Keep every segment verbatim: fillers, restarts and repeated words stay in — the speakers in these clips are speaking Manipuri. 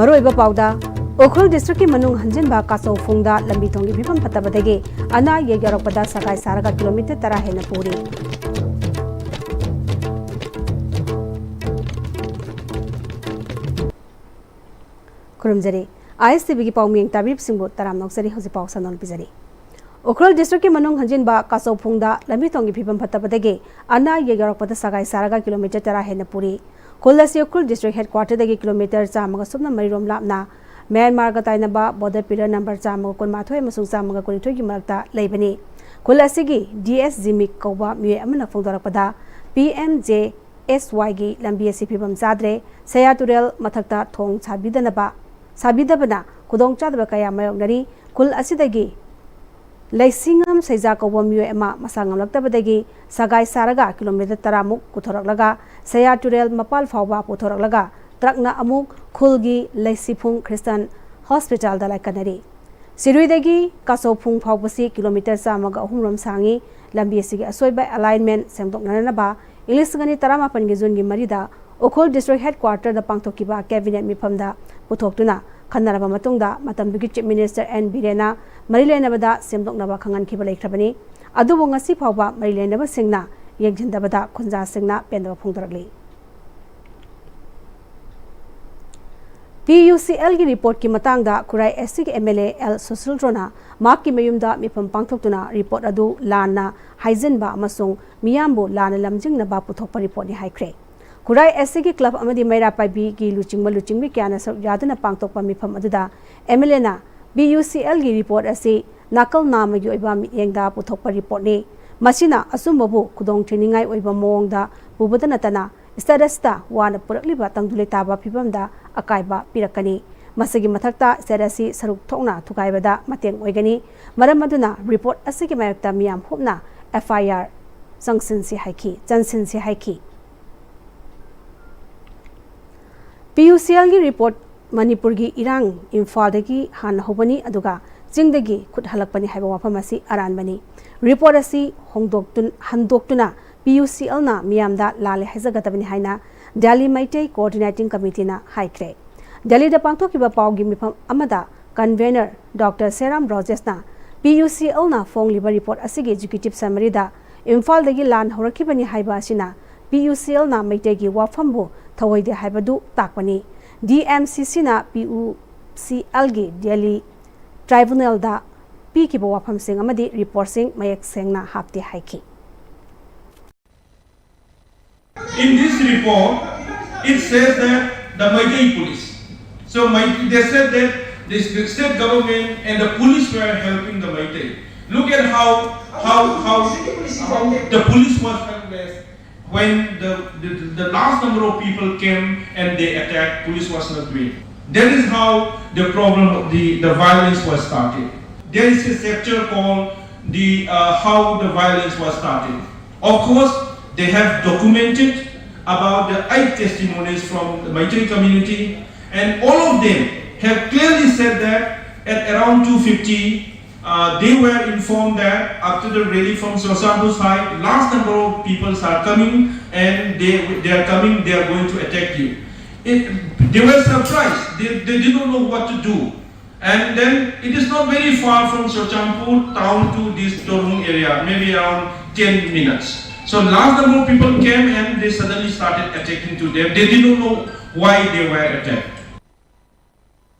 ꯑꯔꯣꯏꯕ ꯄꯥꯎꯗ, ꯎꯈ꯭ꯔꯨꯜ ꯗꯤꯁꯇ꯭ꯔꯤꯛꯀꯤ ꯃꯅꯨꯡ ꯍꯟꯖꯤꯟꯕ ꯀꯥꯆꯧ ꯐꯨꯡꯗ ꯂꯝꯕꯤ ꯊꯣꯡꯒꯤ ꯐꯤꯕꯝ ꯐꯠꯇꯕꯗꯒꯤ ꯑꯅꯥ ꯑꯌꯦꯛ ꯌꯥꯎꯔꯛꯄꯗ ꯁꯒꯥꯏ ꯁꯥꯔꯒ ꯀꯤꯂꯣꯃꯤꯇꯔ ꯇꯔꯥ ꯍꯦꯟꯅ ꯄꯨꯔꯤ꯫ ꯈꯨꯔꯨꯝꯖꯔꯤ꯫ ꯑꯥꯏ ꯑꯦꯁ ꯇꯤ ꯚꯤꯒꯤ ꯄꯥꯎꯃꯤꯌꯦꯡ ꯇꯥꯕꯤꯕꯁꯤꯡꯕꯨ ꯇꯔꯥꯝꯅ ꯑꯣꯛꯆꯔꯤ꯫ ꯍꯧꯖꯤꯛ ꯄꯥꯎ ꯁꯟꯗꯣꯛꯅ ꯄꯤꯖꯔꯤ꯫ ꯎꯈ꯭ꯔꯨꯜ ꯗꯤꯁꯇ꯭ꯔꯤꯛꯀꯤ ꯃꯅꯨꯡ ꯍꯟꯖꯤꯟꯕ ꯀꯥꯆꯧ ꯐꯨꯡꯗ ꯂꯝꯕꯤ ꯊꯣꯡꯒꯤ ꯐꯤꯕꯝ ꯐꯠꯇꯕꯗꯒꯤ ꯑꯅꯥ ꯑꯌꯦꯛ ꯌꯥꯎꯔꯛꯄꯗ ꯁꯒꯥꯏ ꯁꯥꯔꯒ ꯀꯤꯂꯣꯃꯤꯇꯔ ꯇꯔꯥ ꯍꯦꯟꯅ ꯄꯨꯔꯤ꯫ ꯈꯨꯜ ꯑꯁꯤ ꯎꯈ꯭ꯔꯨꯜ ꯗꯤꯁꯇ꯭ꯔꯤꯛ ꯍꯦꯗꯀ꯭ꯋꯥꯔꯇꯔꯗꯒꯤ ꯀꯤꯂꯣꯃꯤꯇꯔ ꯆꯥꯝꯃꯒ ꯁꯨꯞꯅ ꯃꯔꯤꯔꯣꯝ ꯂꯥꯞꯅ ꯃ꯭ꯌꯥꯟꯃꯥꯔꯒ ꯇꯥꯏꯅꯕ ꯕꯣꯔꯗꯔ ꯄꯤꯂꯔ ꯅꯝꯕꯔ ꯆꯥꯝꯃꯒ ꯀꯨꯟꯃꯥꯊꯣꯏ ꯑꯃꯁꯨꯡ ꯆꯥꯝꯃꯒ ꯀꯨꯟꯅꯤꯊꯣꯏꯒꯤ ꯃꯔꯛꯇ ꯂꯩꯕꯅꯤ꯫ ꯈꯨꯜ ꯑꯁꯤꯒꯤ ꯗꯤ ꯑꯦꯁ ꯖꯤꯃꯤꯛ ꯀꯧꯕ ꯃꯤꯑꯣꯏ ꯑꯃꯅ ꯐꯣꯡꯗꯣꯔꯛꯄꯗ, ꯄꯤ ꯑꯦꯝ ꯖꯦ ꯑꯦꯁ ꯋꯥꯏꯒꯤ ꯂꯝꯕꯤ ꯑꯁꯤ ꯐꯤꯕꯝ ꯆꯥꯗ꯭ꯔꯦ꯫ ꯁꯌꯥ ꯇꯨꯔꯦꯜ ꯃꯊꯛꯇ ꯊꯣꯡ ꯁꯥꯕꯤꯗꯅꯕ, ꯁꯥꯕꯤꯗꯕꯅ ꯈꯨꯗꯣꯡꯆꯥꯗꯕ ꯀꯌꯥ ꯃꯥꯌꯣꯛꯅꯔꯤ꯫ ꯈꯨꯜ ꯑꯁꯤꯗꯒꯤ ꯂꯩꯁꯤꯡꯉꯝ ꯁꯩꯖꯥ ꯀꯧꯕ ꯃꯤꯑꯣꯏ ꯑꯃ ꯃꯁꯥ ꯉꯝꯂꯛꯇꯕꯗꯒꯤ ꯁꯒꯥꯏ ꯁꯥꯔꯒ ꯀꯤꯂꯣꯃꯤꯇꯔ ꯇꯔꯥꯃꯨꯛ ꯄꯨꯊꯣꯔꯛꯂꯒ ꯁꯌꯥ ꯇꯨꯔꯦꯜ ꯃꯄꯥꯜ ꯐꯥꯎꯕ ꯄꯨꯊꯣꯔꯛꯂꯒ ꯇ꯭ꯔꯛꯅ ꯑꯃꯨꯛ ꯈꯨꯜꯒꯤ ꯂꯩꯁꯤꯐꯨꯡ ꯈ꯭ꯔꯤꯁꯇꯥꯟ ꯍꯣꯁꯄꯤꯇꯥꯜꯗ ꯂꯥꯏꯀꯠꯅꯔꯤ꯫ ꯁꯤꯔꯨꯏꯗꯒꯤ ꯀꯥꯆꯧꯐꯨꯡ ꯐꯥꯎꯕꯁꯤ ꯀꯤꯂꯣꯃꯤꯇꯔ ꯆꯥꯝꯃꯒ ꯑꯍꯨꯝ ꯔꯣꯝ ꯁꯥꯡꯏ꯫ ꯂꯝꯕꯤ ꯑꯁꯤꯒꯤ ꯑꯁꯣꯏꯕ ꯑꯦꯂꯥꯏꯟꯃꯦꯟ ꯁꯦꯝꯗꯣꯛꯅꯅꯕ ꯏꯪ ꯂꯤꯁꯤꯡ ꯑꯅꯤ ꯇꯔꯥꯃꯥꯄꯟꯒꯤ ꯖꯨꯟꯒꯤ ꯃꯔꯤꯗ ꯎꯈ꯭ꯔꯨꯜ ꯗꯤꯁꯇ꯭ꯔꯤꯛ ꯍꯦꯗꯀ꯭ꯋꯥꯔꯇꯔꯗ ꯄꯥꯡꯊꯣꯛꯈꯤꯕ ꯀꯦꯕꯤꯅꯦꯠ ꯃꯤꯐꯝꯗ ꯄꯨꯊꯣꯛꯇꯨꯅ ꯈꯟꯅꯔꯕ ꯃꯇꯨꯡꯗ ꯃꯇꯝꯗꯨꯒꯤ ꯆꯤꯐ ꯃꯤꯅꯤꯁꯇꯔ ꯑꯦꯟ ꯕꯤꯔꯦꯟꯅ ꯃꯔꯤ ꯂꯩꯅꯕꯗ ꯁꯦꯝꯗꯣꯛꯅꯕ ꯈꯪꯍꯟꯈꯤꯕ ꯂꯩꯈ꯭ꯔꯕꯅꯤ꯫ ꯑꯗꯨꯕꯨ ꯉꯁꯤ ꯐꯥꯎꯕ ꯃꯔꯤ ꯂꯩꯅꯕꯁꯤꯡꯅ ꯌꯦꯡꯁꯤꯟꯗꯕꯗ ꯈꯨꯟꯖꯥꯁꯤꯡꯅ ꯄꯦꯟꯗꯕ ꯐꯣꯡꯗꯣꯔꯛꯂꯤ꯫ ꯄꯤ ꯌꯨ ꯁꯤ ꯑꯦꯜꯒꯤ ꯔꯤꯄꯣꯔꯠꯀꯤ ꯃꯇꯥꯡꯗ ꯈꯨꯔꯥꯏ ꯑꯦꯁ ꯁꯤꯒꯤ ꯑꯦꯝ ꯑꯦꯜ ꯑꯦ ꯑꯦꯜ ꯁꯨꯁꯤꯜꯗ꯭ꯔꯣꯅ ꯃꯍꯥꯛꯀꯤ ꯃꯌꯨꯝꯗ ꯃꯤꯐꯝ ꯄꯥꯡꯊꯣꯛꯇꯨꯅ ꯔꯤꯄꯣꯔꯠ ꯑꯗꯨ ꯂꯥꯟꯅ ꯍꯥꯏꯖꯤꯟꯕ ꯑꯃꯁꯨꯡ ꯃꯤꯌꯥꯝꯕꯨ ꯂꯥꯟꯅ ꯂꯝꯖꯤꯡꯅꯕ ꯄꯨꯊꯣꯛꯄ ꯔꯤꯄꯣꯔꯠꯅꯤ ꯍꯥꯏꯈ꯭ꯔꯦ꯫ ꯈꯨꯔꯥꯏ ꯑꯦꯁ ꯁꯤꯒꯤ ꯀ꯭ꯂꯕ ꯑꯃꯗꯤ ꯃꯩꯔꯥ ꯄꯥꯏꯕꯤꯒꯤ ꯂꯨꯆꯤꯡꯕ ꯂꯨꯆꯤꯡꯕꯤ ꯀꯌꯥꯅ ꯁꯔꯨꯛ ꯌꯥꯗꯨꯅ ꯄꯥꯡꯊꯣꯛꯄ ꯃꯤꯐꯝ ꯑꯗꯨꯗ ꯑꯦꯝ ꯑꯦꯜ ꯑꯦꯅ ꯄꯤ ꯌꯨ ꯁꯤ ꯑꯦꯜꯒꯤ ꯔꯤꯄꯣꯔꯠ ꯑꯁꯤ ꯅꯥꯀꯜ ꯅꯥꯝꯃꯒꯤ ꯑꯣꯏꯕ ꯃꯤꯠꯌꯦꯡꯗ ꯄꯨꯊꯣꯛꯄ ꯔꯤꯄꯣꯔꯠꯅꯤ꯫ ꯃꯁꯤꯅ ꯑꯆꯨꯝꯕꯕꯨ ꯈꯨꯗꯣꯡ ꯊꯤꯅꯤꯡꯉꯥꯏ ꯑꯣꯏꯕ ꯃꯑꯣꯡꯗ ꯄꯨꯕꯇ ꯅꯠꯇꯅ ꯁ꯭ꯇꯦꯠ ꯑꯁꯤꯗ ꯋꯥꯅ ꯄꯨꯔꯛꯂꯤꯕ ꯇꯪꯗꯨ ꯂꯩꯇꯥꯕ ꯐꯤꯕꯝꯗ ꯑꯀꯥꯏꯕ ꯄꯤꯔꯛꯀꯅꯤ꯫ ꯃꯁꯤꯒꯤ ꯃꯊꯛꯇ ꯁ꯭ꯇꯦꯠ ꯑꯁꯤ ꯁꯔꯨꯛ ꯊꯣꯛꯅ ꯊꯨꯒꯥꯏꯕꯗ ꯃꯇꯦꯡ ꯑꯣꯏꯒꯅꯤ꯫ ꯃꯔꯝ ꯑꯗꯨꯅ ꯔꯤꯄꯣꯔꯠ ꯑꯁꯤꯒꯤ ꯃꯥꯌꯣꯛꯇ ꯃꯤꯌꯥꯝ ꯍꯨꯞꯅ ꯑꯦꯐ ꯑꯥꯏ ꯑꯥꯔ ꯆꯪꯁꯤꯟꯁꯤ ꯍꯥꯏꯈꯤ, ꯆꯟꯁꯤꯟꯁꯤ ꯍꯥꯏꯈꯤ꯫ ꯄꯤ ꯌꯨ ꯁꯤ ꯑꯦꯜꯒꯤ ꯔꯤꯄꯣꯔꯠ ꯃꯅꯤꯄꯨꯔꯒꯤ ꯏꯔꯥꯡ ꯏꯝꯐꯥꯜꯗꯒꯤ ꯍꯥꯟꯅ ꯍꯧꯕꯅꯤ, ꯑꯗꯨꯒ ꯆꯤꯡꯗꯒꯤ ꯈꯨꯠ ꯍꯜꯂꯛꯄꯅꯤ ꯍꯥꯏꯕ ꯋꯥꯐꯝ ꯑꯁꯤ ꯑꯔꯥꯟꯕꯅꯤ꯫ ꯔꯤꯄꯣꯔꯠ ꯑꯁꯤ ꯍꯣꯡꯗꯣꯛꯇꯨꯟ-, ꯍꯟꯗꯣꯛꯇꯨꯅ ꯄꯤ ꯌꯨ ꯁꯤ ꯑꯦꯜꯅ ꯃꯤꯌꯥꯝꯗ ꯂꯥꯜꯂꯦ ꯍꯥꯏꯖꯒꯗꯕꯅꯤ ꯍꯥꯏꯅ ꯗꯦꯜꯂꯤ ꯃꯩꯇꯩ ꯀꯣꯑꯣꯔꯗꯤꯅꯦꯇꯤꯡ ꯀꯃꯤꯇꯤꯅ ꯍꯥꯏꯈ꯭ꯔꯦ꯫ ꯗꯦꯜꯂꯤꯗ ꯄꯥꯡꯊꯣꯛꯈꯤꯕ ꯄꯥꯎꯒꯤ ꯃꯤꯐꯝ ꯑꯃꯗ convener Doctor ꯁꯦꯔꯥꯝ ꯔꯣꯖꯦꯁꯅ PUCLꯅ ꯐꯣꯡꯂꯤꯕ report ꯑꯁꯤꯒꯤ executive summaryꯗ ꯏꯝꯐꯥꯜꯗꯒꯤ ꯂꯥꯟ ꯍꯧꯔꯛꯈꯤꯕꯅꯤ ꯍꯥꯏꯕ ꯑꯁꯤꯅ PUCLꯅ ꯃꯩꯇꯩꯒꯤ ꯋꯥꯐꯝꯕꯨ ꯊꯧꯑꯣꯏꯗꯦ ꯍꯥꯏꯕꯗꯨ ꯇꯥꯛꯄꯅꯤ꯫ DMCCꯅ PUCLꯒꯤ ꯗꯦꯜꯂꯤ tribunalꯗ ꯄꯤꯈꯤꯕ ꯋꯥꯐꯝꯁꯤꯡ ꯑꯃꯗꯤ reportꯁꯤꯡ ꯃꯌꯦꯛ ꯁꯦꯡꯅ ꯍꯥꯞꯇꯦ ꯍꯥꯏꯈꯤ꯫ In this report, it says that the Meitei police. So Meitei, they said that this, the state government and the police were helping the Meitei. Look at how how how, how the police was helpless when the, the the last number of people came and they attacked. Police was not doing. That is how the problem, the the violence was started. There is a chapter called the uh, how the violence was started. Of course, they have documented about the eight testimonies from the Meitei community, and all of them have clearly said that at around two fifty, uh, they were informed that after the rally from Churachandpur side, large number of people are coming and they, they are coming, they are going to attack you. It, they were surprised. They, they didn't know what to do. And then it is not very far from Churachandpur town to this Torbung area, maybe around ten minutes. So large number of people came and they suddenly started attacking to them. They didn't know why they were attacked.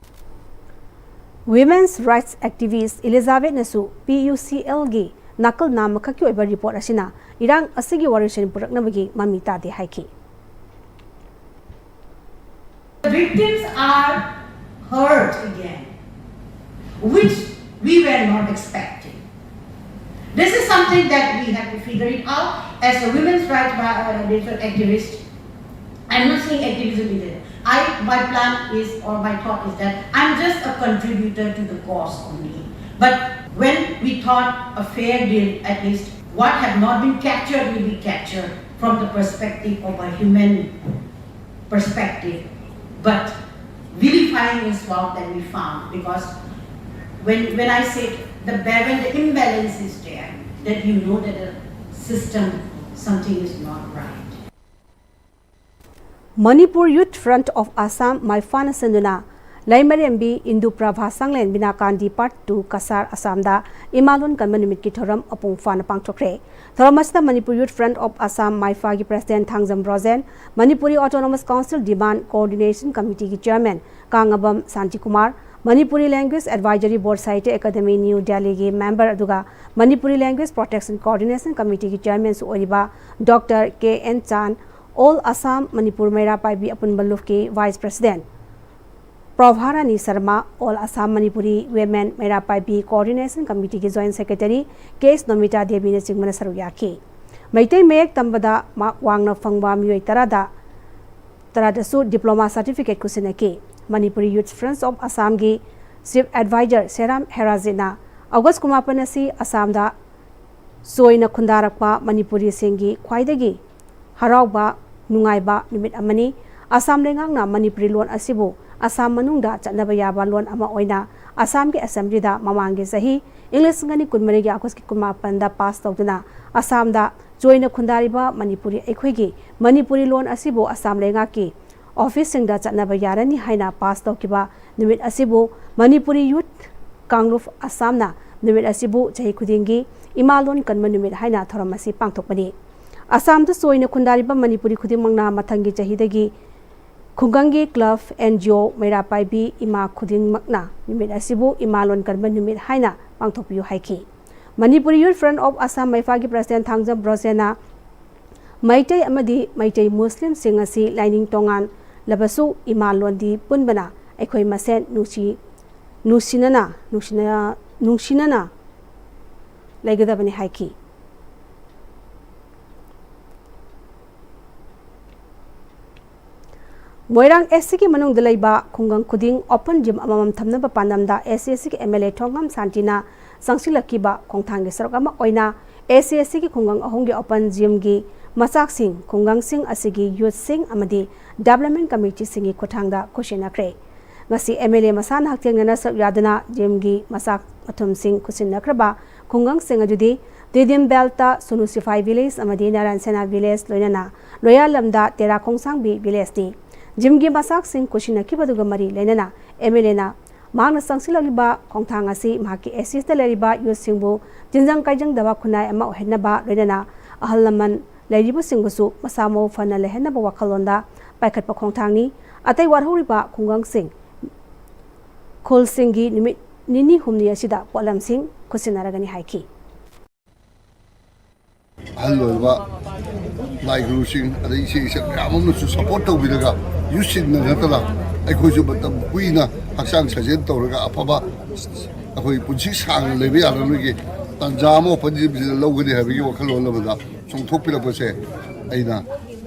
Women's rights activist Elizabethꯅꯁꯨ PUCLꯒꯤ ꯅꯥꯀꯜ ꯅꯥꯝꯃꯈꯛꯀꯤ ꯑꯣꯏꯕ report ꯑꯁꯤꯅ ꯏꯔꯥꯡ ꯑꯁꯤꯒꯤ ꯋꯥꯔꯤꯁꯤꯡ ꯄꯨꯔꯛꯅꯕꯒꯤ ꯃꯃꯤ ꯇꯥꯗꯦ ꯍꯥꯏꯈꯤ꯫ The victims are hurt again, which we were not expecting. This is something that we have to figure it out as a women's rights vi- uh, activist. I'm not saying activism is it. I, my plan is or my thought is that I'm just a contributor to the cause only. But when we thought a fair deal, at least what have not been captured will be captured from the perspective of a human perspective. But vilifying is what that we found, because when when I say the ba- when the imbalance is there, that you know that the system, something is not right. Manipur Youth Front of Assam, ꯃꯥꯏꯐꯥꯅ ꯁꯤꯟꯗꯨꯅ ꯂꯩꯃꯔꯦꯝꯕꯤ ꯏꯟꯗꯨ ꯄ꯭ꯔꯚꯥ ꯁꯪꯂꯦꯟ ꯕꯤꯅꯥꯀꯥꯟꯗꯤ Part two ꯀꯁꯥꯔ ꯑꯁꯥꯝꯗ ꯏꯃꯥꯂꯣꯟ ꯀꯟꯕ ꯅꯨꯃꯤꯠꯀꯤ ꯊꯧꯔꯝ ꯃꯄꯨꯡ ꯐꯥꯅ ꯄꯥꯡꯊꯣꯛꯈ꯭ꯔꯦ꯫ ꯊꯧꯔꯝ ꯑꯁꯤꯗ Manipur Youth Front of Assam, ꯃꯥꯏꯐꯥꯒꯤ President Thangjam ꯔꯣꯖꯦꯟ, Manipuri Autonomous Council Demand Coordination Committeeꯒꯤ Chairman ꯀꯥꯡꯉꯕꯝ Shantikumar, Manipuri Language Advisory Board Sahitya Academy New Delhiꯒꯤ member ꯑꯗꯨꯒ Manipuri Language Protection Coordination Committeeꯒꯤ Chairmanꯁꯨ ꯑꯣꯏꯔꯤꯕ Doctor K N Chan, All Assam Manipur ꯃꯩꯔꯥ ꯄꯥꯏꯕꯤ ꯑꯄꯨꯟꯕ ꯂꯨꯞꯀꯤ Vice President ꯄ꯭ꯔꯚꯥꯔꯥꯅꯤ Sharma, All Assam Manipuri Women ꯃꯩꯔꯥ ꯄꯥꯏꯕꯤ Coordination Committeeꯒꯤ Joint Secretary K S ꯅꯣꯃꯤꯇꯥ ꯗꯦꯕꯤꯅꯆꯤꯡꯕꯅ ꯁꯔꯨꯛ ꯌꯥꯈꯤ꯫ ꯃꯩꯇꯩ ꯃꯌꯦꯛ ꯇꯝꯕꯗ ꯃꯥꯔꯛ ꯋꯥꯡꯅ ꯐꯪꯕ ꯃꯤꯑꯣꯏ ꯇꯔꯥꯗ, ꯇꯔꯥꯗꯁꯨ diploma certificate ꯈꯨꯠꯁꯤꯟꯅꯈꯤ꯫ Manipuri Youth Front of Assam ꯒꯤ Chief Advisor ꯁꯦꯔꯥꯝ ꯍꯦꯔꯥꯖꯤꯠꯅ August ꯀꯨꯟꯃꯥꯄꯟ ꯑꯁꯤ ꯑꯁꯥꯝꯗ ꯆꯣꯏꯅ ꯈꯨꯟꯗꯥꯔꯛꯄ ꯃꯅꯤꯄꯨꯔꯤꯁꯤꯡꯒꯤ ꯈ꯭ꯋꯥꯏꯗꯒꯤ ꯍꯔꯥꯎꯕ, ꯅꯨꯡꯉꯥꯏꯕ ꯅꯨꯃꯤꯠ ꯑꯃꯅꯤ꯫ ꯑꯁꯥꯝ ꯂꯩꯉꯥꯛꯅ ꯃꯅꯤꯄꯨꯔꯤ ꯂꯣꯟ ꯑꯁꯤꯕꯨ ꯑꯁꯥꯝ ꯃꯅꯨꯡꯗ ꯆꯠꯅꯕ ꯌꯥꯕ ꯂꯣꯟ ꯑꯃ ꯑꯣꯏꯅ ꯑꯁꯥꯝꯒꯤ Assemblyꯗ ꯃꯃꯥꯡꯒꯤ ꯆꯍꯤ ꯏꯪ ꯂꯤꯁꯤꯡ ꯑꯅꯤ ꯀꯨꯟꯃꯔꯤꯒꯤ Augustꯀꯤ ꯀꯨꯟꯃꯥꯄꯟꯗ pass ꯇꯧꯗꯨꯅ ꯑꯁꯥꯝꯗ ꯆꯣꯏꯅ ꯈꯨꯟꯗꯥꯔꯤꯕ ꯃꯅꯤꯄꯨꯔꯤ ꯑꯩꯈꯣꯏꯒꯤ ꯃꯅꯤꯄꯨꯔꯤ ꯂꯣꯟ ꯑꯁꯤꯕꯨ ꯑꯁꯥꯝ ꯂꯩꯉꯥꯛꯀꯤ officeꯁꯤꯡꯗ ꯆꯠꯅꯕ ꯌꯥꯔꯅꯤ ꯍꯥꯏꯅ pass ꯇꯧꯈꯤꯕ ꯅꯨꯃꯤꯠ ꯑꯁꯤꯕꯨ ꯃꯅꯤꯄꯨꯔꯤ Youth ꯀꯥꯡꯂꯨꯞ ꯑꯁꯥꯝꯅ ꯅꯨꯃꯤꯠ ꯑꯁꯤꯕꯨ ꯆꯍꯤ ꯈꯨꯗꯤꯡꯒꯤ ꯏꯃꯥ ꯂꯣꯟ ꯀꯟꯕ ꯅꯨꯃꯤꯠ ꯍꯥꯏꯅ ꯊꯧꯔꯝ ꯑꯁꯤ ꯄꯥꯡꯊꯣꯛꯄꯅꯤ꯫ ꯑꯁꯥꯝꯗ ꯆꯣꯏꯅ ꯈꯨꯟꯗꯥꯔꯤꯕ ꯃꯅꯤꯄꯨꯔꯤ ꯈꯨꯗꯤꯡꯃꯛꯅ ꯃꯊꯪꯒꯤ ꯆꯍꯤꯗꯒꯤ ꯈꯨꯡꯒꯪꯒꯤ club, N G O, ꯃꯩꯔꯥ ꯄꯥꯏꯕꯤ ꯏꯃꯥ ꯈꯨꯗꯤꯡꯃꯛꯅ ꯅꯨꯃꯤꯠ ꯑꯁꯤꯕꯨ ꯏꯃꯥ ꯂꯣꯟ ꯀꯟꯕ ꯅꯨꯃꯤꯠ ꯍꯥꯏꯅ ꯄꯥꯡꯊꯣꯛꯄꯤꯌꯨ ꯍꯥꯏꯈꯤ꯫ Manipuri Youth Front of Assam, ꯃꯩꯐꯥꯒꯤ President Thangjam ꯕ꯭ꯔꯣꯖꯦꯟꯅ Meitei ꯑꯃꯗꯤ ꯃꯩꯇꯩ ꯃꯨꯁꯂꯤꯝꯁꯤꯡ ꯑꯁꯤ ꯂꯥꯏꯅꯤꯡ ꯇꯣꯉꯥꯜꯂꯕꯁꯨ ꯏꯃꯥ ꯂꯣꯟꯗꯤ ꯄꯨꯟꯕꯅ ꯑꯩꯈꯣꯏ ꯃꯁꯦꯟ ꯅꯨꯡꯁꯤ, ꯅꯨꯡꯁꯤꯅꯅ, ꯅꯨꯡꯁꯤꯅ-, ꯅꯨꯡꯁꯤꯅꯅ ꯂꯩꯒꯗꯕꯅꯤ ꯍꯥꯏꯈꯤ꯫ ꯃꯣꯏꯔꯥꯡ A Cꯒꯤ ꯃꯅꯨꯡꯗ ꯂꯩꯕ ꯈꯨꯡꯒꯪ ꯈꯨꯗꯤꯡ open gym ꯑꯃꯃꯝ ꯊꯝꯅꯕ ꯄꯥꯟꯗꯝꯗ A C A Cꯒꯤ M L A ꯊꯣꯡꯉꯝ ꯁꯥꯟꯇꯤꯅ ꯆꯪꯁꯤꯜꯂꯛꯈꯤꯕ ꯈꯣꯡꯊꯥꯡꯒꯤ ꯁꯔꯨꯛ ꯑꯃ ꯑꯣꯏꯅ A C A Cꯒꯤ ꯈꯨꯡꯒꯪ ꯑꯍꯨꯝꯒꯤ open gymꯒꯤ ꯃꯆꯥꯛꯁꯤꯡ ꯈꯨꯡꯒꯪꯁꯤꯡ ꯑꯁꯤꯒꯤ youthꯁꯤꯡ ꯑꯃꯗꯤ development committeeꯁꯤꯡꯒꯤ ꯈꯨꯠꯊꯥꯡꯗ ꯈꯨꯠꯁꯤꯟꯅꯈ꯭ꯔꯦ꯫ ꯉꯁꯤ M L A ꯃꯁꯥꯅ ꯍꯛꯊꯦꯡꯅꯅ ꯁꯔꯨꯛ ꯌꯥꯗꯨꯅ gymꯒꯤ ꯃꯆꯥꯛ ꯃꯊꯨꯝꯁꯤꯡ ꯈꯨꯠꯁꯤꯟꯅꯈ꯭ꯔꯕ ꯈꯨꯡꯒꯪꯁꯤꯡ ꯑꯗꯨꯗꯤ ꯇꯤꯗꯤꯝ ꯕꯦꯜꯠꯇ ꯁꯨꯅꯨ ꯁꯤꯐꯥꯏ ꯚꯤꯂꯦꯖ ꯑꯃꯗꯤ ꯅꯥꯔꯥꯌꯟ ꯁꯦꯅꯥ ꯚꯤꯂꯦꯖ, ꯂꯣꯏꯅꯅ ꯂꯣꯌꯥꯂꯝꯗ ꯇꯦꯔꯥ ꯈꯣꯡꯁꯥꯡꯕꯤ ꯚꯤꯂꯦꯖꯅꯤ꯫ ꯖꯤꯝꯒꯤ ꯃꯆꯥꯛꯁꯤꯡ ꯈꯨꯠꯁꯤꯟꯅꯈꯤꯕꯗꯨꯒ ꯃꯔꯤ ꯂꯩꯅꯅ ꯑꯦꯝ ꯑꯦꯜ ꯑꯦꯅ ꯃꯍꯥꯛꯅ ꯆꯪꯁꯤꯜꯂꯛꯂꯤꯕ ꯈꯣꯡꯊꯥꯡ ꯑꯁꯤ ꯃꯍꯥꯛꯀꯤ ꯑꯦꯁꯤꯁꯇ ꯂꯩꯔꯤꯕ ꯌꯨꯠꯁꯤꯡꯕꯨ ꯇꯤꯟꯖꯪ ꯀꯥꯏꯖꯪꯗꯕ ꯈꯨꯟꯅꯥꯏ ꯑꯃ ꯑꯣꯏꯍꯟꯅꯕ, ꯂꯣꯏꯅꯅ ꯑꯍꯜ ꯂꯃꯟ ꯂꯩꯔꯤꯕꯁꯤꯡꯕꯨꯁꯨ ꯃꯁꯥ ꯃꯎ ꯐꯅ ꯂꯩꯍꯟꯅꯕ ꯋꯥꯈꯜꯂꯣꯟꯗ ꯄꯥꯏꯈꯠꯄ ꯈꯣꯡꯊꯥꯡꯅꯤ꯫ ꯑꯇꯩ ꯋꯥꯠꯍꯧꯔꯤꯕ ꯈꯨꯡꯒꯪꯁꯤꯡ, ꯈꯨꯜꯁꯤꯡꯒꯤ ꯅꯨꯃꯤꯠ ꯅꯤꯅꯤ ꯍꯨꯝꯅꯤ ꯑꯁꯤꯗ ꯄꯣꯠꯂꯝꯁꯤꯡ ꯈꯨꯠꯁꯤꯟꯅꯔꯒꯅꯤ ꯍꯥꯏꯈꯤ꯫ ꯑꯍꯜ ꯑꯣꯏꯔꯕ ꯂꯥꯏ ꯒꯨꯔꯨꯁꯤꯡ, ꯑꯗꯩ ꯏꯆꯦ ꯏꯆꯟ ꯃꯌꯥꯝ ꯑꯃꯅꯁꯨ ꯁꯄꯣꯔꯠ ꯇꯧꯕꯤꯔꯒ, ꯌꯨꯠꯁꯤꯡꯅ ꯅꯠꯇꯅ ꯑꯩꯈꯣꯏꯁꯨ ꯃꯇꯝ ꯀꯨꯏꯅ ꯍꯛꯆꯥꯡ ꯁꯥꯖꯦꯜ ꯇꯧꯔꯒ ꯑꯐꯕ ꯑꯩꯈꯣꯏ ꯄꯨꯟꯁꯤ ꯁꯥꯡꯅ ꯂꯩꯕ ꯌꯥꯅꯕꯒꯤ ꯇꯥꯟꯖꯥ ꯑꯃ ꯑꯣꯄꯟꯖꯤꯝꯁꯤꯗ ꯂꯧꯒꯅꯤ ꯍꯥꯏꯕꯒꯤ ꯋꯥꯈꯜꯂꯣꯟ ꯑꯃꯗ ꯆꯣꯡꯊꯣꯛꯄꯤꯔꯛꯄꯁꯦ ꯑꯩꯅ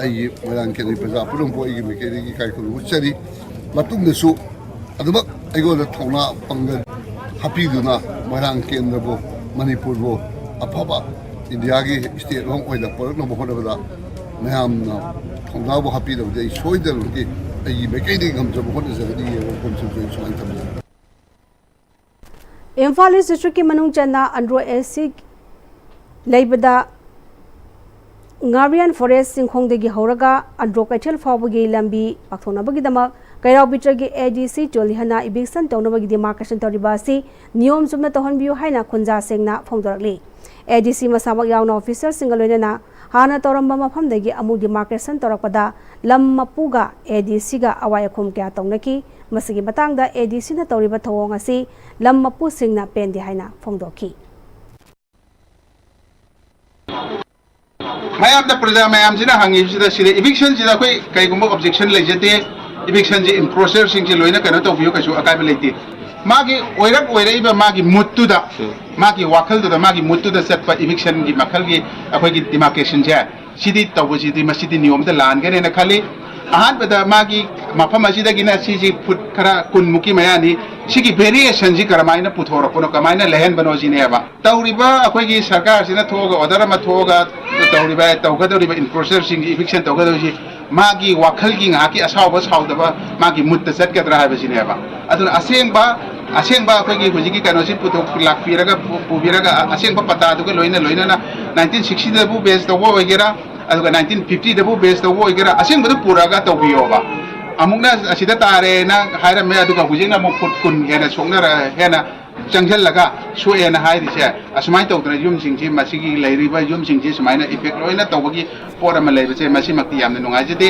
ꯑꯩꯒꯤ ꯃꯣꯏꯔꯥꯡ ꯀꯦꯟꯗ꯭ꯔꯒꯤ ꯄ꯭ꯔꯖꯥ ꯄꯨꯝꯅꯃꯛꯄꯨ ꯑꯩꯒꯤ ꯃꯥꯏꯀꯩꯗꯒꯤ ꯏꯀꯥꯏ ꯈꯨꯝꯅꯕ ꯎꯠꯆꯔꯤ꯫ ꯃꯇꯨꯡꯗꯁꯨ ꯑꯗꯨꯃꯛ ꯑꯩꯉꯣꯟꯗ ꯊꯧꯅꯥ ꯄꯥꯡꯒꯜ ꯍꯥꯞꯄꯤꯗꯨꯅ ꯃꯣꯏꯔꯥꯡ ꯀꯦꯟꯗ꯭ꯔꯕꯨ, ꯃꯅꯤꯄꯨꯔꯕꯨ ꯑꯐꯕ ꯏꯟꯗꯤꯌꯥꯒꯤ ꯁ꯭ꯇꯦꯠ ꯑꯃ ꯑꯣꯏꯅ ꯄꯨꯔꯛꯅꯕ ꯍꯣꯠꯅꯕꯗ ꯃꯌꯥꯝꯅ ꯊꯧꯅꯥꯕꯨ ꯍꯥꯞꯄꯤꯔꯕꯗꯤ ꯑꯩ ꯁꯣꯏꯗꯅꯃꯛꯀꯤ ꯑꯩꯒꯤ ꯃꯥꯏꯀꯩꯗꯒꯤ ꯉꯝꯖꯕ ꯍꯣꯠꯅꯖꯒꯅꯤ ꯍꯥꯏꯕ ꯋꯥꯐꯝꯁꯤꯡꯁꯨ ꯑꯩ ꯁꯨꯃꯥꯏꯅ ꯊꯝꯖꯒꯦ꯫ ꯏꯝꯐꯥꯜ ꯏꯁ ꯗꯤꯁꯇ꯭ꯔꯤꯛꯀꯤ ꯃꯅꯨꯡ ꯆꯟꯅ ꯑꯟꯗ꯭ꯔꯣ ꯑꯦꯁ ꯁꯤ ꯂꯩꯕꯗ ꯉꯥꯔꯤꯌꯥꯟ ꯐꯣꯔꯦꯁ ꯆꯤꯡꯈꯣꯡꯗꯒꯤ ꯍꯧꯔꯒ ꯑꯟꯗ꯭ꯔꯣ ꯀꯩꯊꯦꯜ ꯐꯥꯎꯕꯒꯤ ꯂꯝꯕꯤ ꯄꯥꯛꯊꯣꯛꯅꯕꯒꯤꯗꯃꯛ ꯀꯩꯔꯥꯎ ꯕꯤꯇ꯭ꯔꯒꯤ ꯑꯦ ꯗꯤ ꯁꯤ ꯆꯣꯜꯂꯤꯍꯟꯅ ꯏꯚꯤꯛꯁꯟ ꯇꯧꯅꯕꯒꯤ ꯗꯤꯃꯥꯔꯀꯦꯁꯟ ꯇꯧꯔꯤꯕ ꯑꯁꯤ ꯅꯤꯌꯣꯝ ꯆꯨꯝꯅ ꯇꯧꯍꯟꯕꯤꯌꯨ ꯍꯥꯏꯅ ꯈꯨꯟꯖꯥꯁꯤꯡꯅ ꯐꯣꯡꯗꯣꯔꯛꯂꯤ꯫ ꯑꯦ ꯗꯤ ꯁꯤ ꯃꯁꯥꯃꯛ ꯌꯥꯎꯅ ꯑꯣꯐꯤꯁꯔꯁꯤꯡꯒ ꯂꯣꯏꯅꯅ ꯍꯥꯟꯅ ꯇꯧꯔꯝꯕ ꯃꯐꯝꯗꯒꯤ ꯑꯃꯨꯛ ꯗꯤꯃꯥꯔꯀꯦꯁꯟ ꯇꯧꯔꯛꯄꯗ ꯂꯝ ꯃꯄꯨꯒ ꯑꯦ ꯗꯤ ꯁꯤꯒ ꯑꯋꯥꯏ ꯑꯈꯨꯝ ꯀꯌꯥ ꯇꯧꯅꯈꯤ꯫ ꯃꯁꯤꯒꯤ ꯃꯇꯥꯡꯗ ꯑꯦ ꯗꯤ ꯁꯤꯅ ꯇꯧꯔꯤꯕ ꯊꯧꯑꯣꯡ ꯑꯁꯤ ꯂꯝ ꯃꯄꯨꯁꯤꯡꯅ ꯄꯦꯟꯗꯦ ꯍꯥꯏꯅ ꯐꯣꯡꯗꯣꯛꯈꯤ꯫ ꯃꯌꯥꯝꯗ, ꯄ꯭ꯔꯖꯥ ꯃꯌꯥꯝꯁꯤꯅ ꯍꯪꯉꯤꯕꯁꯤꯗ, ꯁꯤꯗ ꯏꯚꯤꯛꯁꯟꯁꯤꯗ ꯑꯩꯈꯣꯏ ꯀꯩꯒꯨꯝꯕ ꯑꯣꯕꯖꯦꯛꯁꯟ ꯂꯩꯖꯗꯦ, ꯏꯚꯤꯛꯁꯟꯁꯤ ꯏꯟ ꯄ꯭ꯔꯣꯁꯦꯁꯁꯤꯡꯁꯤ ꯂꯣꯏꯅ ꯀꯩꯅꯣ ꯇꯧꯕꯤꯌꯨ, ꯀꯩꯁꯨ ꯑꯀꯥꯏꯕ ꯂꯩꯇꯦ꯫ ꯃꯥꯒꯤ ꯑꯣꯏꯔꯛ ꯑꯣꯏꯔꯛꯏꯕ ꯃꯥꯒꯤ ꯃꯨꯠꯇꯨꯗ, ꯃꯥꯒꯤ ꯋꯥꯈꯜꯗꯨꯗ, ꯃꯥꯒꯤ ꯃꯨꯠꯇꯨꯗ ꯆꯠꯄ ꯏꯚꯤꯛꯁꯟꯒꯤ ꯃꯈꯜꯒꯤ ꯑꯩꯈꯣꯏꯒꯤ ꯗꯤꯃꯥꯔꯀꯦꯁꯟꯁꯦ, ꯁꯤꯗꯤ ꯇꯧꯕꯁꯤꯗꯤ, ꯃꯁꯤꯗꯤ ꯅꯤꯌꯣꯝꯗ ꯂꯥꯟꯒꯅꯦꯅ ꯈꯜꯂꯤ꯫ ꯑꯍꯥꯟꯕꯗ ꯃꯥꯒꯤ ꯃꯐꯝ ꯑꯁꯤꯗꯒꯤꯅ ꯁꯤꯁꯤ ꯐꯨꯠ ꯈꯔ ꯀꯨꯟꯃꯨꯛꯀꯤ ꯃꯌꯥꯅꯤ꯫ ꯁꯤꯒꯤ ꯚꯦꯔꯤꯌꯦꯁꯟꯁꯤ ꯀꯔꯝꯍꯥꯏꯅ ꯄꯨꯊꯣꯔꯛꯄꯅꯣ, ꯀꯃꯥꯏꯅ ꯂꯩꯍꯟꯕꯅꯣ ꯁꯤꯅꯦꯕ꯫ ꯇꯧꯔꯤꯕ ꯑꯩꯈꯣꯏꯒꯤ ꯁꯔꯀꯥꯔꯁꯤꯅ ꯊꯣꯛꯑꯒ, ꯑꯣꯔꯗꯔ ꯑꯃ ꯊꯣꯛꯑꯒ ꯇꯧꯔꯤꯕ, ꯇꯧꯒꯗꯧꯔꯤꯕ ꯏꯟꯐꯣꯔꯁꯔꯁꯤꯡꯒꯤ ꯏꯚꯤꯛꯁꯟ ꯇꯧꯒꯗꯧꯔꯤꯁꯤ ꯃꯥꯒꯤ ꯋꯥꯈꯜꯒꯤ ꯉꯥꯏꯍꯥꯛꯀꯤ ꯑꯁꯥꯎꯕ ꯁꯥꯎꯗꯕ ꯃꯥꯒꯤ ꯃꯨꯠꯇ ꯆꯠꯀꯗ꯭ꯔꯥ ꯍꯥꯏꯕꯁꯤꯅꯦꯕ꯫ ꯑꯗꯨꯅ ꯑꯁꯦꯡꯕ ꯑꯁꯦꯡꯕ ꯑꯩꯈꯣꯏꯒꯤ ꯍꯧꯖꯤꯛꯀꯤ ꯀꯩꯅꯣꯁꯤ ꯄꯨꯊꯣꯛ ꯂꯥꯛꯄꯤꯔꯒ, ꯄꯨ-, ꯄꯨꯕꯤꯔꯒ, ꯑ-, ꯑꯁꯦꯡꯕ ꯄꯇꯥꯗꯨꯒ ꯂꯣꯏꯅ, ꯂꯣꯏꯅꯅ ꯅꯥꯏꯟꯇꯤꯟ ꯁꯤꯛꯁꯇꯤꯗꯕꯨ ꯕꯦꯁ ꯇꯧꯕ ꯑꯣꯏꯒꯦꯔꯥ, ꯑꯗꯨꯒ ꯅꯥꯏꯟꯇꯤꯟ ꯐꯤꯐꯇꯤꯗꯕꯨ ꯕꯦꯁ ꯇꯧꯕ ꯑꯣꯏꯒꯦꯔꯥ, ꯑꯁꯦꯡꯕꯗꯨ ꯄꯨꯔꯛꯑꯒ ꯇꯧꯕꯤꯌꯣꯕ꯫ ꯑꯃꯨꯛꯅ ꯑꯁꯤꯗ ꯇꯥꯔꯦꯅ ꯍꯥꯏꯔꯝꯃꯦ, ꯑꯗꯨꯒ ꯍꯧꯖꯤꯛꯅ ꯑꯃꯨꯛ ꯐꯨꯠ ꯀꯨꯟ ꯍꯦꯟꯅ ꯁꯣꯛꯅꯔ-, ꯍꯦꯟꯅ ꯆꯪꯁꯤꯜꯂꯒ ꯁꯣꯛꯑꯦꯅ ꯍꯥꯏꯔꯤꯁꯦ, ꯑꯁꯨꯃꯥꯏꯅ ꯇꯧꯗꯅ ꯌꯨꯝꯁꯤꯡꯁꯤ, ꯃꯁꯤꯒꯤ ꯂꯩꯔꯤꯕ ꯌꯨꯝꯁꯤꯡꯁꯤ ꯁꯨꯃꯥꯏꯅ ꯏꯐꯦꯛ ꯂꯣꯏꯅ ꯇꯧꯕꯒꯤ ꯄꯣꯠ ꯑꯃ ꯂꯩꯕꯁꯦ, ꯃꯁꯤꯃꯛꯇꯤ ꯌꯥꯝꯅ ꯅꯨꯡꯉꯥꯏꯖꯗꯦ꯫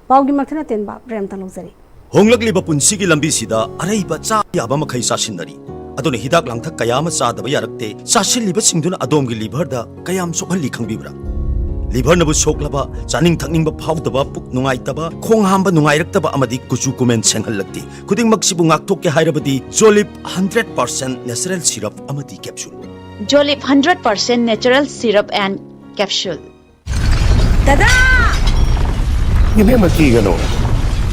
ꯄꯥꯎꯒꯤ ꯃꯈꯥ ꯇꯦꯟꯕ ꯕ꯭ꯔꯦꯛ ꯑꯃꯇꯪ ꯂꯧꯖꯔꯤ꯫ ꯍꯣꯡꯂꯛꯂꯤꯕ ꯄꯨꯟꯁꯤꯒꯤ ꯂꯝꯕꯤꯁꯤꯗ ꯑꯔꯩꯕ ꯆꯥ ꯌꯥꯕ ꯃꯈꯩ ꯆꯥꯁꯤꯟꯅꯔꯤ꯫ ꯑꯗꯨꯅ ꯍꯤꯗꯥꯛ ꯂꯥꯡꯊꯛ ꯀꯌꯥ ꯑꯃ ꯆꯥꯗꯕ ꯌꯥꯔꯛꯇꯦ꯫ ꯆꯥꯁꯤꯜꯂꯤꯕꯁꯤꯡꯗꯨꯅ ꯑꯗꯣꯝꯒꯤ ꯂꯤꯚꯔꯗ ꯀꯌꯥꯝ ꯁꯣꯛꯍꯜꯂꯤ ꯈꯪꯕꯤꯕ꯭ꯔꯥ? ꯂꯤꯚꯔꯅꯕꯨ ꯁꯣꯛꯂꯕ, ꯆꯥꯅꯤꯡ ꯊꯛꯅꯤꯡꯕ ꯐꯥꯎꯗꯕ, ꯄꯨꯛ ꯅꯨꯡꯉꯥꯏꯇꯕ, ꯈꯣꯡ ꯍꯥꯝꯕ ꯅꯨꯡꯉꯥꯏꯔꯛꯇꯕ ꯑꯃꯗꯤ ꯀꯨꯆꯨ ꯀꯨꯃꯦꯟ ꯁꯦꯡꯍꯜꯂꯛꯇꯦ꯫ ꯈꯨꯗꯤꯡꯃꯛꯁꯤꯕꯨ ꯉꯥꯛꯊꯣꯛꯀꯦ ꯍꯥꯏꯔꯕꯗꯤ ꯖꯣꯂꯤꯞ ꯍꯟꯗ꯭ꯔꯦꯠ ꯄꯥꯔꯁꯦꯟ ꯅꯦꯆꯔꯦꯜ ꯁꯤꯔꯞ ꯑꯃꯗꯤ ꯀꯦꯞꯁꯨꯜ꯫ ꯖꯣꯂꯤꯞ hundred percent natural syrup and capsule. ꯗꯗꯥ! ꯏꯕꯦꯝꯃ, ꯀꯤꯒꯅꯨ,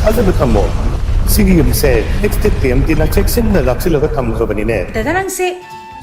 ꯊꯥꯖꯕ ꯊꯝꯃꯣ꯫ ꯁꯤꯒꯤ ꯌꯨꯝꯁꯦ ꯑꯦꯛꯁꯇꯦꯛ ꯇꯤ ꯑꯦꯝ ꯇꯤꯅ ꯆꯦꯛꯁꯤꯟꯅ ꯂꯥꯛꯁꯤꯜꯂꯒ ꯊꯝꯈ꯭ꯔꯕꯅꯤꯅꯦ꯫ ꯗꯗꯥ, ꯅꯪꯁꯦ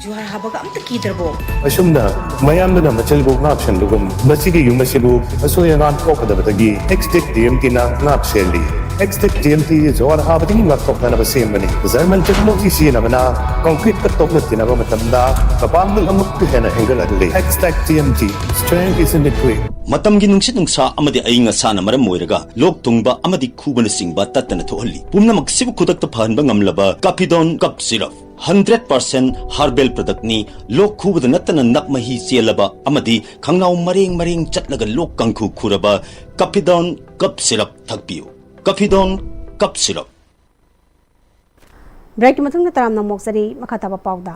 ꯖꯨꯍꯥꯔ ꯍꯥꯕꯒ ꯑꯝꯇ ꯀꯤꯗ꯭ꯔꯕꯣ? ꯑꯁꯨꯝꯅ ꯃꯌꯥꯝꯗꯨꯅ ꯃꯆꯜꯕꯨ ꯉꯥꯛ ꯁꯦꯟꯕꯒꯨꯝ, ꯃꯁꯤꯒꯤ ꯌꯨꯝ ꯑꯁꯤꯕꯨ ꯑꯁꯣꯏ ꯑꯉꯥꯝ ꯊꯣꯛꯀꯗꯕꯗꯒꯤ ꯑꯦꯛꯁꯇꯦꯛ ꯇꯤ ꯑꯦꯝ ꯇꯤꯅ ꯉꯥꯛ ꯁꯦꯜꯂꯤ꯫ ꯑꯦꯛꯁꯇꯦꯛ ꯇꯤ ꯑꯦꯝ ꯇꯤ ꯖꯨꯍꯥꯔ ꯍꯥꯕꯗꯒꯤ ꯉꯥꯛꯊꯣꯛꯅꯅꯕ ꯁꯦꯝꯕꯅꯤ꯫ ꯖꯔꯃꯟ ꯇꯦꯛꯅꯣꯂꯣꯖꯤ ꯁꯤꯖꯤꯟꯅꯕꯅ ꯀꯪꯀ꯭ꯔꯤꯠꯀ ꯇꯣꯛꯅ ꯇꯤꯟꯅꯕ ꯃꯇꯝꯗ ꯃꯄꯥꯡꯒꯜ ꯑꯃꯨꯛꯀ ꯍꯦꯟꯅ ꯍꯦꯟꯒꯠꯍꯜꯂꯤ꯫ ꯑꯦꯛꯁꯇꯦꯛ T M T, strength is in the grip. ꯃꯇꯝꯒꯤ ꯅꯨꯡꯁꯤꯠ ꯅꯨꯡꯁꯥ ꯑꯃꯗꯤ ꯑꯏꯪ ꯑꯁꯥꯅ ꯃꯔꯝ ꯑꯣꯏꯔꯒ ꯂꯣꯛ ꯊꯨꯡꯕ ꯑꯃꯗꯤ ꯈꯨꯕꯅꯆꯤꯡꯕ ꯇꯠꯇꯅ ꯊꯣꯛꯍꯜꯂꯤ꯫ ꯄꯨꯝꯅꯃꯛꯁꯤꯕꯨ ꯈꯨꯗꯛꯇ ꯐꯍꯟꯕ ꯉꯝꯂꯕ ꯀꯥꯐꯤꯗꯣꯟ cough syrup. Hundred percent herbal ꯄ꯭ꯔꯗꯛꯅꯤ꯫ ꯂꯣꯛ ꯈꯨꯕꯗ ꯅꯠꯇꯅ ꯅꯞ ꯃꯍꯤ ꯆꯦꯜꯂꯕ ꯑꯃꯗꯤ ꯈꯪꯅꯥꯎ ꯃꯔꯦꯡ ꯃꯔꯦꯡ ꯆꯠꯂꯒ ꯂꯣꯛ ꯀꯥꯡꯈꯨ ꯈꯨꯔꯕ ꯀꯥꯐꯤꯗꯣꯟ ꯀꯞ ꯁꯤꯔꯞ ꯊꯛꯄꯤꯌꯨ꯫ ꯀꯥꯐꯤꯗꯣꯟ cough syrup. ꯕ꯭ꯔꯦꯛꯀꯤ ꯃꯇꯨꯡꯗ ꯇꯔꯥꯝꯅ ꯑꯃꯨꯛ ꯆꯠꯂꯤ꯫ ꯃꯈꯥ ꯇꯥꯕ ꯄꯥꯎꯗ,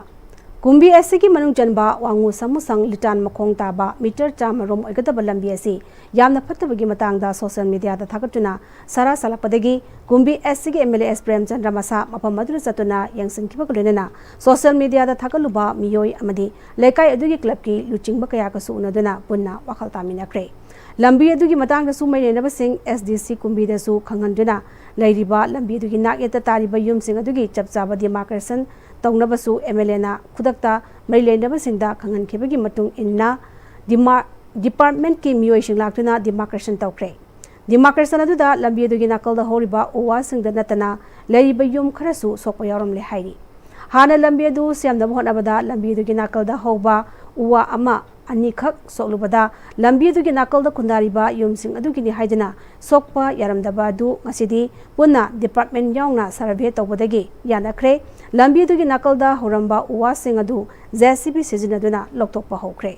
ꯀꯨꯝꯕꯤ ꯑꯦꯁ ꯁꯤꯒꯤ ꯃꯅꯨꯡ ꯆꯟꯕ ꯋꯥꯉꯨ ꯁꯥꯃꯨꯁꯪ ꯂꯤꯇꯥꯟ ꯃꯈꯣꯡ ꯇꯥꯕ ꯃꯤꯇꯔ ꯆꯥꯝꯃ ꯔꯣꯝ ꯑꯣꯏꯒꯗꯕ ꯂꯝꯕꯤ ꯑꯁꯤ ꯌꯥꯝꯅ ꯐꯠꯇꯕꯒꯤ ꯃꯇꯥꯡꯗ ꯁꯣꯁꯤꯌꯦꯜ ꯃꯤꯗꯤꯌꯥꯗ ꯊꯥꯒꯠꯇꯨꯅ ꯁꯥꯔꯥ ꯁꯥꯂꯛꯄꯗꯒꯤ ꯀꯨꯝꯕꯤ ꯑꯦꯁ ꯁꯤꯒꯤ M L A S Premchandra ꯃꯁꯥ ꯃꯐꯝ ꯑꯗꯨꯗ ꯆꯠꯇꯨꯅ ꯌꯦꯡꯁꯤꯟꯈꯤꯕꯒ ꯂꯣꯏꯅꯅ ꯁꯣꯁꯤꯌꯦꯜ ꯃꯤꯗꯤꯌꯥꯗ ꯊꯥꯒꯠꯂꯨꯕ ꯃꯤꯑꯣꯏ ꯑꯃꯗꯤ ꯂꯩꯀꯥꯏ ꯑꯗꯨꯒꯤ ꯀ꯭ꯂꯕꯀꯤ ꯂꯨꯆꯤꯡꯕ ꯀꯌꯥꯒꯁꯨ ꯎꯅꯗꯨꯅ ꯄꯨꯟꯅ ꯋꯥꯈꯜ ꯇꯥꯃꯤꯟꯅꯈ꯭ꯔꯦ꯫ ꯂꯝꯕꯤ ꯑꯗꯨꯒꯤ ꯃꯇꯥꯡꯗꯁꯨ ꯃꯔꯤ ꯂꯩꯅꯕꯁꯤꯡ ꯑꯦꯁ ꯗꯤ ꯁꯤ ꯀꯨꯝꯕꯤꯗꯁꯨ ꯈꯪꯍꯟꯗꯨꯅ ꯂꯩꯔꯤꯕ ꯂꯝꯕꯤ ꯑꯗꯨꯒꯤ ꯅꯥꯛꯌꯦꯠꯇ ꯇꯥꯔꯤꯕ ꯌꯨꯝꯁꯤꯡ ꯑꯗꯨꯒꯤ ꯆꯞ ꯆꯥꯕ ꯗꯤꯃꯥꯔꯀꯦꯁꯟ ꯇꯧꯅꯕꯁꯨ ꯑꯦꯝ ꯑꯦꯜ ꯑꯦꯅ ꯈꯨꯗꯛꯇ ꯃꯔꯤ ꯂꯩꯅꯕꯁꯤꯡꯗ ꯈꯪꯍꯟꯈꯤꯕꯒꯤ ꯃꯇꯨꯡ ꯏꯟꯅ ꯗꯤꯃꯥ-, ꯗꯤꯄꯥꯔꯠꯃꯦꯟꯠꯀꯤ ꯃꯤꯑꯣꯏꯁꯤꯡ ꯂꯥꯛꯇꯨꯅ ꯗꯤꯃꯥꯔꯀꯦꯁꯟ ꯇꯧꯈ꯭ꯔꯦ꯫ ꯗꯤꯃꯥꯔꯀꯦꯁꯟ ꯑꯗꯨꯗ ꯂꯝꯕꯤ ꯑꯗꯨꯒꯤ ꯅꯥꯀꯜꯗ ꯍꯧꯔꯤꯕ ꯎ ꯋꯥꯁꯤꯡꯗ ꯅꯠꯇꯅ ꯂꯩꯔꯤꯕ ꯌꯨꯝ ꯈꯔꯁꯨ ꯁꯣꯛꯄ ꯌꯥꯎꯔꯝꯂꯦ ꯍꯥꯏꯔꯤ꯫ ꯍꯥꯟꯅ ꯂꯝꯕꯤ ꯑꯗꯨ ꯁꯦꯝꯅꯕ ꯍꯣꯠꯅꯕꯗ ꯂꯝꯕꯤ ꯑꯗꯨꯒꯤ ꯅꯥꯀꯜꯗ ꯍꯧꯕ ꯎ ꯋꯥ ꯑꯃ ꯑꯅꯤꯈꯛ ꯁꯣꯛꯂꯨꯕꯗ ꯂꯝꯕꯤ ꯑꯗꯨꯒꯤ ꯅꯥꯀꯜꯗ ꯈꯨꯟꯗꯥꯔꯤꯕ ꯌꯨꯝꯁꯤꯡ ꯑꯗꯨꯒꯤꯅꯤ ꯍꯥꯏꯗꯨꯅ ꯁꯣꯛꯄ ꯌꯥꯔꯝꯗꯕ ꯑꯗꯨ ꯉꯁꯤꯗꯤ ꯄꯨꯟꯅ ꯗꯤꯄꯥꯔꯠꯃꯦꯟ ꯌꯥꯎꯅ ꯁꯔꯚꯦ ꯇꯧꯕꯗꯒꯤ ꯌꯥꯅꯈ꯭ꯔꯦ꯫ ꯂꯝꯕꯤ ꯑꯗꯨꯒꯤ ꯅꯥꯀꯜꯗ ꯍꯧꯔꯝꯕ ꯎ ꯋꯥꯁꯤꯡ ꯑꯗꯨ ꯖꯦ ꯁꯤ ꯕꯤ ꯁꯤꯖꯤꯟꯅꯗꯨꯅ ꯂꯧꯊꯣꯛꯄ ꯍꯧꯈ꯭ꯔꯦ꯫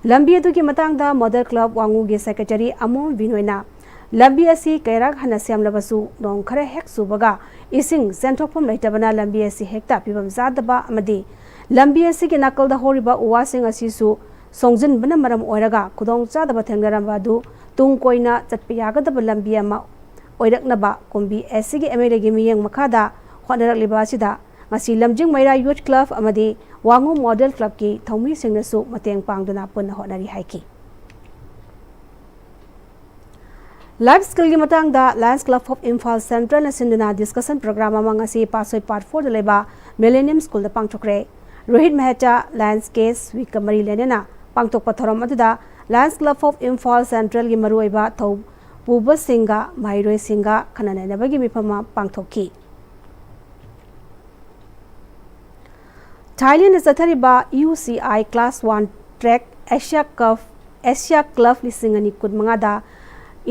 ꯂꯝꯕꯤ ꯑꯗꯨꯒꯤ ꯃꯇꯥꯡꯗ ꯃꯣꯗꯦꯜ ꯀ꯭ꯂꯕ ꯋꯥꯉꯨꯒꯤ ꯁꯦꯀ꯭ꯔꯦꯇꯔꯤ ꯑꯃꯣꯝ ꯕꯤꯅꯣꯏꯅ ꯂꯝꯕꯤ ꯑꯁꯤ ꯀꯩꯔꯥꯛ ꯍꯟꯅ ꯁꯦꯝꯂꯕꯁꯨ ꯅꯣꯡ ꯈꯔ ꯍꯦꯛ ꯆꯨꯕꯒ ꯏꯁꯤꯡ ꯆꯦꯟꯊꯣꯛꯐꯝ ꯂꯩꯇꯕꯅ ꯂꯝꯕꯤ ꯑꯁꯤ ꯍꯦꯛꯇ ꯐꯤꯕꯝ ꯆꯥꯗꯕ ꯑꯃꯗꯤ ꯂꯝꯕꯤ ꯑꯁꯤꯒꯤ ꯅꯥꯀꯜꯗ ꯍꯧꯔꯤꯕ ꯎ ꯋꯥꯁꯤꯡ ꯑꯁꯤꯁꯨ ꯁꯣꯡꯖꯤꯟꯕꯅ ꯃꯔꯝ ꯑꯣꯏꯔꯒ ꯈꯨꯗꯣꯡꯆꯥꯗꯕ ꯊꯦꯡꯅꯔꯝꯕ ꯑꯗꯨ ꯇꯨꯡ ꯀꯣꯏꯅ ꯆꯠꯄ ꯌꯥꯒꯗꯕ ꯂꯝꯕꯤ ꯑꯃ ꯑꯣꯏꯔꯛꯅꯕ ꯀꯨꯝꯕꯤ ꯑꯦꯁ ꯁꯤꯒꯤ ꯑꯦꯝ ꯑꯦꯜ ꯑꯦꯒꯤ ꯃꯤꯠꯌꯦꯡ ꯃꯈꯥꯗ ꯍꯣꯠꯅꯔꯛꯂꯤꯕ ꯑꯁꯤꯗ ꯉꯁꯤ ꯂꯝꯖꯤꯡ ꯃꯩꯔꯥ ꯌꯨꯠ ꯀ꯭ꯂꯕ ꯑꯃꯗꯤ ꯋꯥꯉꯨ ꯃꯣꯗꯦꯜ ꯀ꯭ꯂꯕꯀꯤ ꯊꯧꯃꯤꯁꯤꯡꯅꯁꯨ ꯃꯇꯦꯡ ꯄꯥꯡꯗꯨꯅ ꯄꯨꯟꯅ ꯍꯣꯠꯅꯔꯤ ꯍꯥꯏꯈꯤ꯫ ꯂꯥꯏꯐ ꯁ꯭ꯀꯤꯜꯒꯤ ꯃꯇꯥꯡꯗ ꯂꯥꯌꯟꯁ ꯀ꯭ꯂꯕ ꯑꯣꯐ ꯏꯝꯐꯥꯜ ꯁꯦꯟꯇ꯭ꯔꯦꯜꯅ ꯁꯤꯟꯗꯨꯅ ꯗꯤꯁꯀꯁꯟ ꯄ꯭ꯔꯣꯒ꯭ꯔꯥꯝ ꯑꯃ ꯉꯁꯤ ꯄꯥꯠꯁꯣꯏ ꯄꯥꯔꯠ ꯐꯣꯔꯗ ꯂꯩꯕ ꯃꯤꯂꯦꯅꯤꯌꯝ ꯁ꯭ꯀꯨꯜꯗ ꯄꯥꯡꯊꯣꯛꯈ꯭ꯔꯦ꯫ ꯔꯣꯍꯤꯠ ꯃꯦꯍꯇꯥ ꯂꯥꯌꯟꯁ ꯀꯦꯁ ꯋꯤꯛꯀ ꯃꯔꯤ ꯂꯩꯅꯅ ꯄꯥꯡꯊꯣꯛꯄ ꯊꯧꯔꯝ ꯑꯗꯨꯗ ꯂꯥꯌꯟꯁ ꯀ꯭ꯂꯕ ꯑꯣꯐ ꯏꯝꯐꯥꯜ ꯁꯦꯟꯇ꯭ꯔꯦꯜꯒꯤ ꯃꯔꯨꯑꯣꯏꯕ ꯊꯧ ꯄꯨꯕꯁꯤꯡꯒ ꯃꯍꯩꯔꯣꯏꯁꯤꯡꯒ ꯈꯟꯅ ꯅꯩꯅꯕꯒꯤ ꯃꯤꯐꯝ ꯑꯃ ꯄꯥꯡꯊꯣꯛꯈꯤ꯫ ꯊꯥꯏꯂꯦꯟꯗ ꯆꯠꯊꯔꯤꯕ U C I class one track Asia cup, Asia club ꯂꯤꯁꯤꯡ ꯑꯅꯤ ꯀꯨꯟꯃꯉꯥꯗ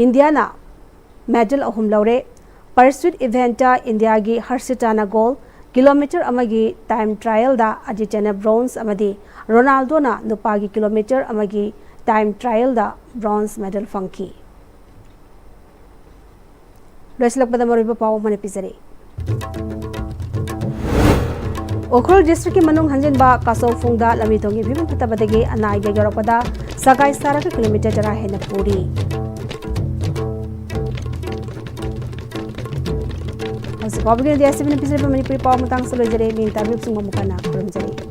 ꯏꯟꯗꯤꯌꯥꯅ ꯃꯦꯗꯜ ꯑꯍꯨꯝ ꯂꯧꯔꯦ꯫ ꯄꯔꯁꯨꯠ ꯏꯚꯦꯟꯠꯇ ꯏꯟꯗꯤꯌꯥꯒꯤ ꯍꯔꯁꯤꯇꯥꯅ ꯒꯣꯜ, ꯀꯤꯂꯣꯃꯤꯇꯔ ꯑꯃꯒꯤ ꯇꯥꯏꯝ ꯇ꯭ꯔꯥꯌꯦꯜꯗ ꯑꯗꯤꯇ꯭ꯌꯅ ꯕ꯭ꯔꯣꯟꯖ ꯑꯃꯗꯤ ꯔꯣꯅꯥꯜꯗꯣꯅ ꯅꯨꯄꯥꯒꯤ ꯀꯤꯂꯣꯃꯤꯇꯔ ꯑꯃꯒꯤ ꯇꯥꯏꯝ ꯇ꯭ꯔꯥꯌꯦꯜꯗ ꯕ꯭ꯔꯣꯟꯖ ꯃꯦꯗꯜ ꯐꯪꯈꯤ꯫ ꯂꯣꯏꯁꯤꯜꯂꯛꯄꯗ ꯃꯔꯨꯑꯣꯏꯕ ꯄꯥꯎ ꯑꯃꯅ ꯄꯤꯖꯔꯤ꯫ ꯎꯈ꯭ꯔꯨꯜ ꯗꯤꯁꯇ꯭ꯔꯤꯛꯀꯤ ꯃꯅꯨꯡ ꯍꯟꯖꯤꯟꯕ ꯀꯥꯁꯧꯐꯨꯡꯗ ꯂꯝꯕꯤ ꯊꯣꯡꯒꯤ ꯐꯤꯕꯝ ꯐꯠꯇꯕꯗꯒꯤ ꯑꯅꯥ ꯑꯌꯦꯛ ꯌꯧꯔꯛꯄꯗ ꯁꯒꯥꯏ ꯁꯥꯔꯒ ꯀꯤꯂꯣꯃꯤꯇꯔ ꯇꯔꯥ ꯍꯦꯟꯅ ꯄꯨꯔꯤ꯫ ꯍꯧꯖꯤꯛ ꯐꯥꯎꯕꯒꯤ ꯑꯣꯏꯅꯗꯤ ꯑꯦꯁ ꯁꯤ ꯕꯤꯅ ꯄꯤꯖꯔꯤꯕ ꯃꯅꯤꯄꯨꯔꯤ ꯄꯥꯎ ꯃꯇꯥꯡꯁꯤꯗ ꯂꯣꯏꯖꯔꯦ꯫ ꯃꯤꯡ ꯇꯥꯕꯤꯕꯁꯤꯡꯕꯨ ꯑꯃꯨꯛ ꯍꯟꯅ ꯈꯨꯔꯨꯝꯖꯔꯤ꯫